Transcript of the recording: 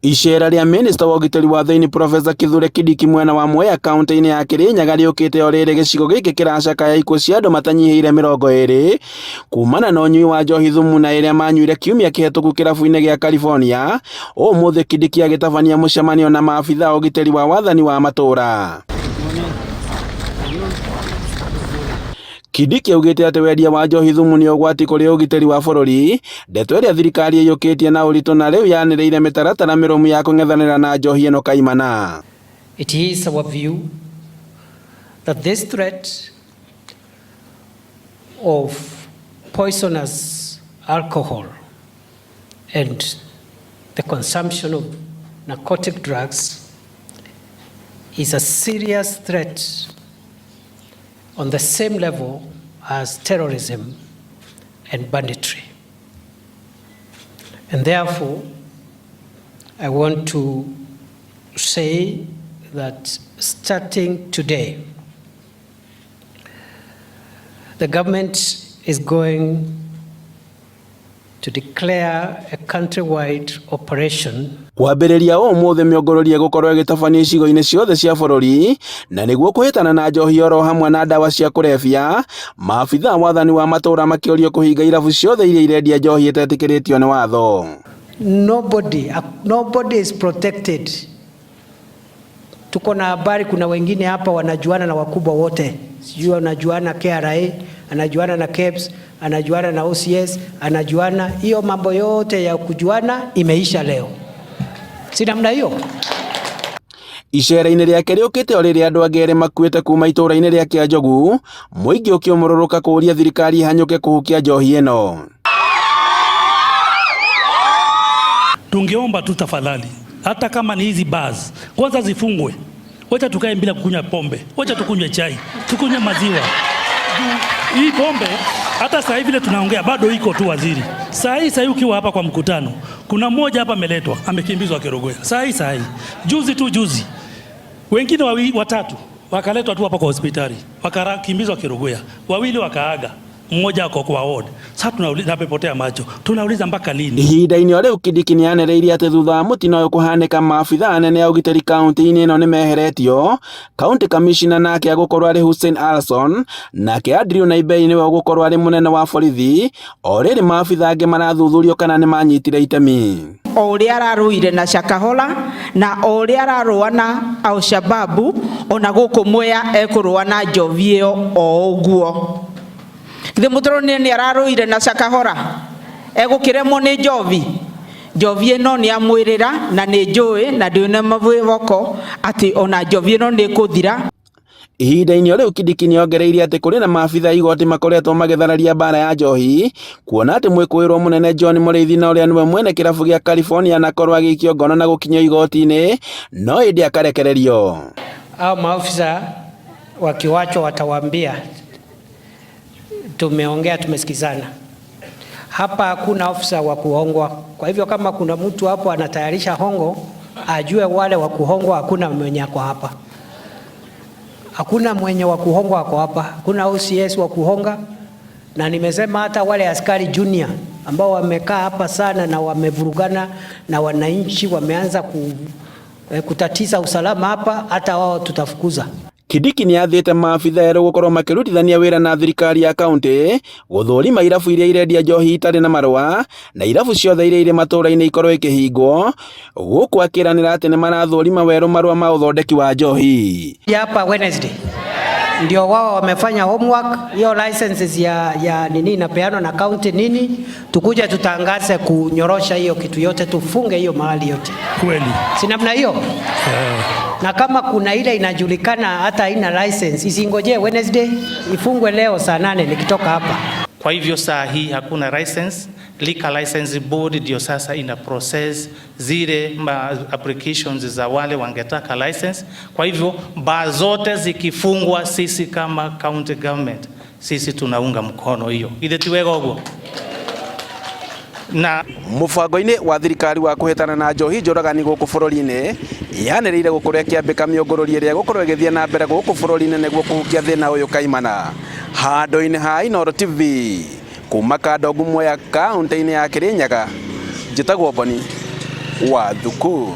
Icera rĩa minista wa ũgitĩri wa thĩinĩ Professor Kithure Kindiki mwena wa Mwea kaunti-inĩ ya Kirinyaga rĩũkĩte o rĩrĩ gĩcigo gĩkĩ kĩracakaya ikuũ cia andũ matanyihĩire 20 kumana na ũnyui wa njohi thumu na ĩrĩa manyuire kiumia kĩhetũku kĩrabu-inĩ gĩa California. Ũmũthĩ Kindiki agĩtabania mũcemanio na maabitha a ũgitĩri wa wathani wa matũũra. Kindiki augĩte atĩ wendia wa njohi thumu nĩ ũgwati kũrĩ ũgitĩri wa bũrũri, ndeto ĩrĩa thirikari ĩiyũkĩtie na ũritũ na rĩu yanĩrĩire mĩtaratara mĩrũmu ya kũng'ethanĩra na njohi ĩno kaimana. It is our view that this threat of poisonous alcohol and the consumption of narcotic drugs is a serious threat on the same level as terrorism and banditry. And therefore, I want to say that starting today, the government is going to declare a countrywide operation. Kwambĩrĩria ũmũthĩ mĩongororia ĩgũkorwo ĩgĩtabanio icigo-inĩ ciothe cia bũrũri na nĩguo kũhĩtana na njohi oro hamwe na ndawa cia kũrebia, maabitha a wathani wa matũũra makĩũrio kũhinga irabu ciothe iria irendia njohi ĩtetĩkĩrĩtio nĩ watho. Nobody, nobody is protected. Tuko na habari, kuna wengine hapa wanajuana na wakubwa wote, sijui wanajuana KRA, anajuana na KEBS, anajuana na OCS, anajuana. Hiyo mambo yote ya kujuana imeisha leo, si namna hiyo? Icera-inĩ rĩake rĩũkĩte o rĩrĩa andũ angĩ erĩ makuĩte kuma itũũra-inĩ rĩa Kĩanjogu, mũingĩ ũkĩũmũrũrũka kũũria thirikari ĩhanyũke kũhukia njohi ĩno. Tungeomba tu tafadhali, hata kama ni hizi bars kwanza zifungwe, wacha tukae bila kukunywa pombe, wacha tukunywe chai, tukunywe maziwa. Hii pombe hata sasa hivi vile tunaongea bado iko tu waziri. Saa hii sasa ukiwa hapa kwa mkutano, kuna mmoja hapa ameletwa, amekimbizwa Kerugoya. Saa hii saa hii. Juzi tu juzi. Wengine watatu wakaletwa tu hapa kwa hospitali, wakakimbizwa Kerugoya. Wawili wakaaga, mmoja ako kwa ward. Sasa tunauliza, amepotea macho. Tunauliza mpaka lini? Ihinda-inĩ o rĩu Kindiki nĩanĩrĩire atĩ thutha wa mũtino ũyũ kũhanĩka maabitha anene a ũgitĩri kaunti-inĩ ĩno nĩmeheretio, County Commissioner nake agũkorwo arĩ Hussein Alson, nake Andrew Naibei nĩwe ũgũkorwo arĩ mũnene wa borithi, o rĩrĩ maabitha angĩ marathuthurio kana nĩmanyitire itemi. O ũrĩa ararũire na Shakahola na o ũrĩa ararũa na Al-Shababu, ona gũkũ Mwea ekũrũa na njovi ĩyo o ũguo. Githĩ mũtũronire nĩ ararũire na Shakahola, egũkĩremwo nĩ njovi? Njovi ĩno nĩ amwĩrĩra na nĩ njũĩ na ndĩ na mwĩhoko atĩ ona njovi ĩno nĩ ĩkũthira. Ihinda-inĩ o rĩu Kindiki nĩongereire atĩ kũrĩ na maabitha a igoti makoretwo magĩthararia mbara ya njohi, kuona atĩ mwĩkũĩrwo mũnene John Mũrĩithi na ũrĩa nĩwe mwene kĩrabu gĩa California anakorwo agĩikio ngono na gũkinyio igoti-inĩ no ĩndĩ akarekererio. Hao maafisa wakiwachwa watawaambia tumeongea, tumesikizana. Hapa hakuna ofisa wa kuhongwa. Kwa hivyo kama kuna mtu hapo anatayarisha hongo, ajue wale wa kuhongwa hakuna mwenye ako hapa. Hakuna mwenye wa kuhongwa ako hapa. Hakuna OCS wa kuhonga. Na nimesema hata wale askari junior ambao wamekaa hapa sana na wamevurugana na wananchi, wameanza kutatiza usalama hapa, hata wao tutafukuza. Kindiki nĩathĩte maabitha erũ gũkorwo makĩrutithania wĩra na thirikari ya kaunti gũthũrima irabu iria irendia njohi itarĩ na marũa na irabu ciothe iria irĩ matũũra-inĩ ikorwo ikĩhingwo, gũkũ akĩranĩra atĩ nĩmarathũrima werũ marũa ma ũthondeki wa njohi. Hapa Wednesday ndio wao wamefanya homework, hiyo licenses ya nini inapeanwa na county nini, tukuje tutangaze kunyorosha hiyo kitu yote, tufunge hiyo mahali yote. Kweli. Si namna hiyo? Na kama kuna ile inajulikana hata haina license, isingojee Wednesday, ifungwe leo saa 8 nikitoka hapa. Kwa hivyo saa hii hakuna license. Liquor License Board ndio sasa ina process zile applications za wale wangetaka license. Kwa hivyo baa zote zikifungwa, sisi kama county government sisi tunaunga mkono hiyo. Ithe ti wega ũguo? Na mũbango-inĩ wa thirikari wa kũhĩtana na njohi njũragani gũkũ bũrũri-inĩ yanĩrĩire gũkorwo ĩkĩambĩka mĩũngũrũri ĩrĩa ĩgũkorwo ĩgĩthiĩ na mbere gũkũ bũrũri-inĩ nĩguo kũhukia thĩna ũyũ kaimana. Handũ-inĩ ha Inooro TV kuma Kandongu Mwea kaunti-inĩ ya Kirinyaga, njĩtagwo Boni Wathuku.